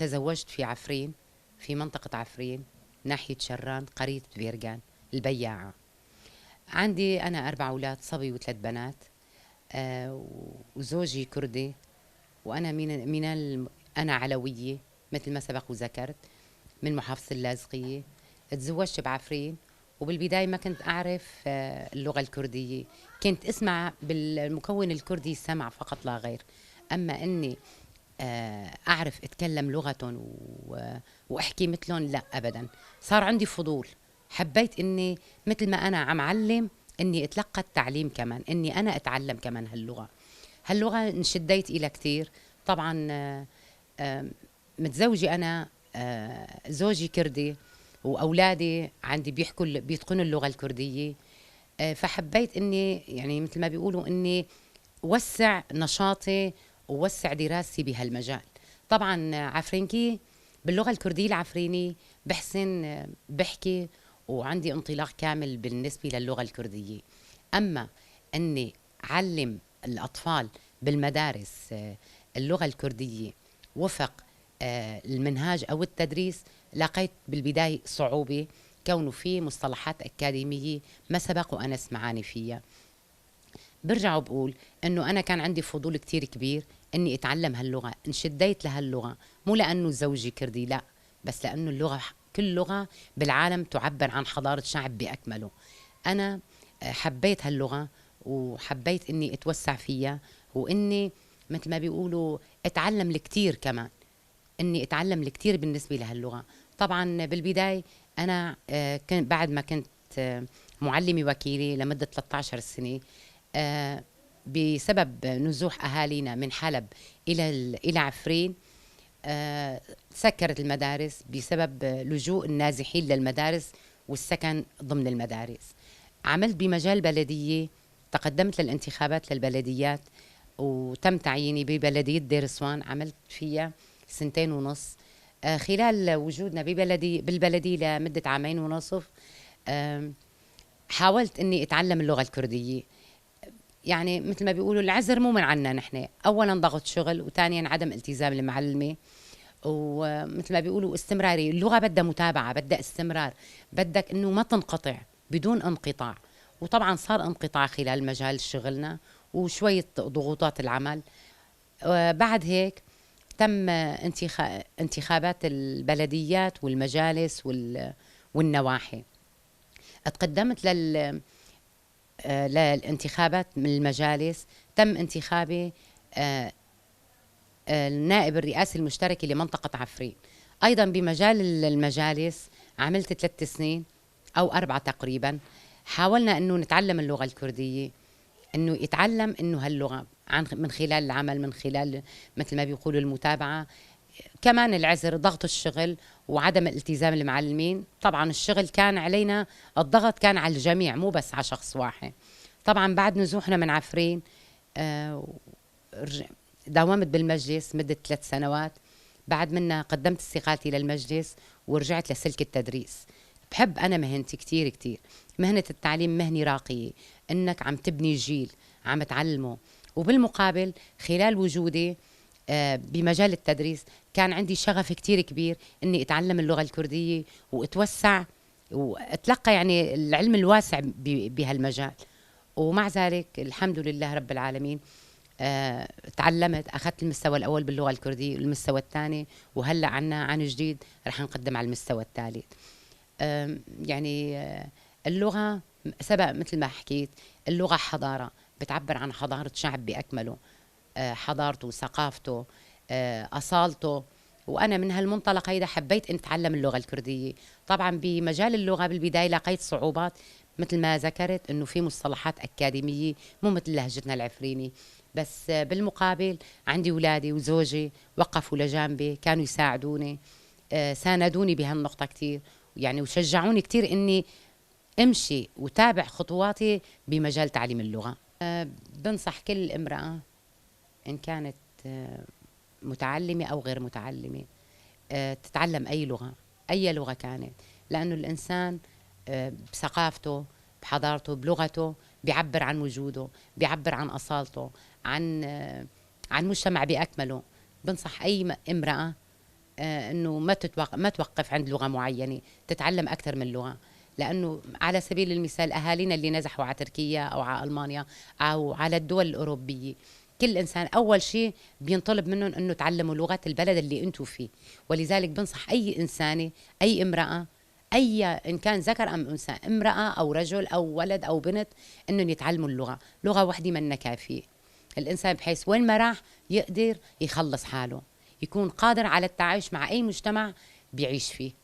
تزوجت في عفرين، في منطقة عفرين، ناحية شران، قرية بيرجان البياعة. عندي أنا 4 أولاد، صبي و3 بنات، وزوجي كردي، وأنا أنا علوية مثل ما سبق وذكرت، من محافظة اللاذقية. تزوجت بعفرين، وبالبداية ما كنت أعرف اللغة الكردية، كنت أسمع بالمكون الكردي سمع فقط لا غير، أما أني أعرف أتكلم لغتهم وأحكي مثلهم لا أبداً. صار عندي فضول، حبيت أني مثل ما أنا عم علم أني أتلقى التعليم كمان، أني أنا أتعلم كمان هاللغة. هاللغة انشديت إلها كتير. طبعاً، متزوجة أنا، زوجي كردي، وأولادي عندي بيتقنوا اللغة الكردية، فحبيت أني مثل ما بيقولوا أني وسع نشاطي ووسع دراستي بهالمجال. طبعاً عفرينكي باللغة الكردية العفريني بحسن بحكي، وعندي انطلاق كامل بالنسبة للغة الكردية. أما أني علم الأطفال بالمدارس اللغة الكردية وفق المنهاج أو التدريس، لقيت بالبداية صعوبة، كونه في مصطلحات أكاديمية ما سبق وأنا سمعاني فيها. برجع وبقول إنه أنا كان عندي فضول كتير كبير إني أتعلم هاللغة، انشديت لهاللغة، مو لأنه زوجي كردي، لا، بس لأنه كل لغة بالعالم تعبر عن حضارة شعب بأكمله. أنا حبيت هاللغة وحبيت إني أتوسع فيها، وإني مثل ما بيقولوا أتعلم الكتير كمان، إني أتعلم الكتير بالنسبة لهاللغة. طبعاً بالبداية أنا، بعد ما كنت، معلمة وكيلة لمدة 13 سنة، بسبب نزوح أهالينا من حلب إلى عفرين، سكرت المدارس بسبب لجوء النازحين للمدارس والسكن ضمن المدارس. عملت بمجال بلدية، تقدمت للانتخابات للبلديات وتم تعييني ببلدية دير سوان، عملت فيها سنتين ونص. خلال وجودنا بالبلدية لمدة عامين ونصف، حاولت إني أتعلم اللغة الكردية. مثل ما بيقولوا العذر مو من عنا نحن، أولاً ضغط شغل، وثانياً عدم التزام المعلمة، ومثل ما بيقولوا استمرارية. اللغة بدها متابعة، بدها استمرار، بدك إنه ما تنقطع بدون انقطاع. وطبعاً صار انقطاع خلال مجال شغلنا وشوية ضغوطات العمل. بعد هيك تم انتخابات البلديات والمجالس والنواحي. تقدمت للانتخابات من المجالس، تم انتخابي النائب الرئاسي المشترك لمنطقة عفرين. أيضاً بمجال المجالس عملت 3 سنين أو 4 تقريباً. حاولنا أنه نتعلم اللغة الكردية، أنه يتعلم أنه هاللغة من خلال العمل، من خلال مثل ما بيقولوا المتابعة، كمان العذر ضغط الشغل وعدم الالتزام المعلمين. طبعا الشغل كان علينا، الضغط كان على الجميع مو بس على شخص واحد. طبعا بعد نزوحنا من عفرين، داومت بالمجلس مدة 3 سنوات. بعد منها قدمت استقالتي للمجلس ورجعت لسلك التدريس. بحب أنا مهنتي كتير كتير، مهنة التعليم مهنة راقية، إنك عم تبني جيل عم تعلمه. وبالمقابل خلال وجودي، بمجال التدريس كان عندي شغف كتير كبير إني أتعلم اللغة الكردية وأتوسع وأتلقى العلم الواسع بهالمجال. ومع ذلك الحمد لله رب العالمين، تعلمت، أخذت المستوى الأول باللغة الكردية والمستوى الثاني، وهلأ عنا عن جديد رح نقدم على المستوى الثالث. اللغة سبق مثل ما حكيت، اللغة حضارة، بتعبر عن حضارة شعب بأكمله، حضارته، ثقافته، أصالته. وأنا من هالمنطلق هيدا حبيت أن أتعلم اللغة الكردية. طبعاً بمجال اللغة بالبداية لقيت صعوبات مثل ما ذكرت، أنه في مصطلحات أكاديمية مو مثل لهجتنا العفريني، بس بالمقابل عندي أولادي وزوجي وقفوا لجانبي، كانوا يساعدوني، ساندوني بهالنقطة كتير، وشجعوني كتير إني امشي وتابع خطواتي بمجال تعليم اللغة. بنصح كل امرأة إن كانت، متعلمة أو غير متعلمة، تتعلم أي لغة، أي لغة كانت، لأنه الإنسان، بثقافته، بحضارته، بلغته بيعبر عن وجوده، بيعبر عن أصالته، عن مجتمع بأكمله. بنصح أي امرأة انه ما توقف عند لغة معينة، تتعلم اكثر من لغة، لانه على سبيل المثال اهالينا اللي نزحوا على تركيا او على المانيا او على الدول الاوروبية، كل انسان اول شيء بينطلب منهم انه تعلموا لغة البلد اللي انتم فيه. ولذلك بنصح اي انسانه، اي امراة، اي ان كان ذكر ام انثى، امراة او رجل او ولد او بنت، انهم يتعلموا اللغة. لغة وحده منا كافيه، الانسان بحيث وين ما راح يقدر يخلص حاله، يكون قادر على التعايش مع اي مجتمع بيعيش فيه.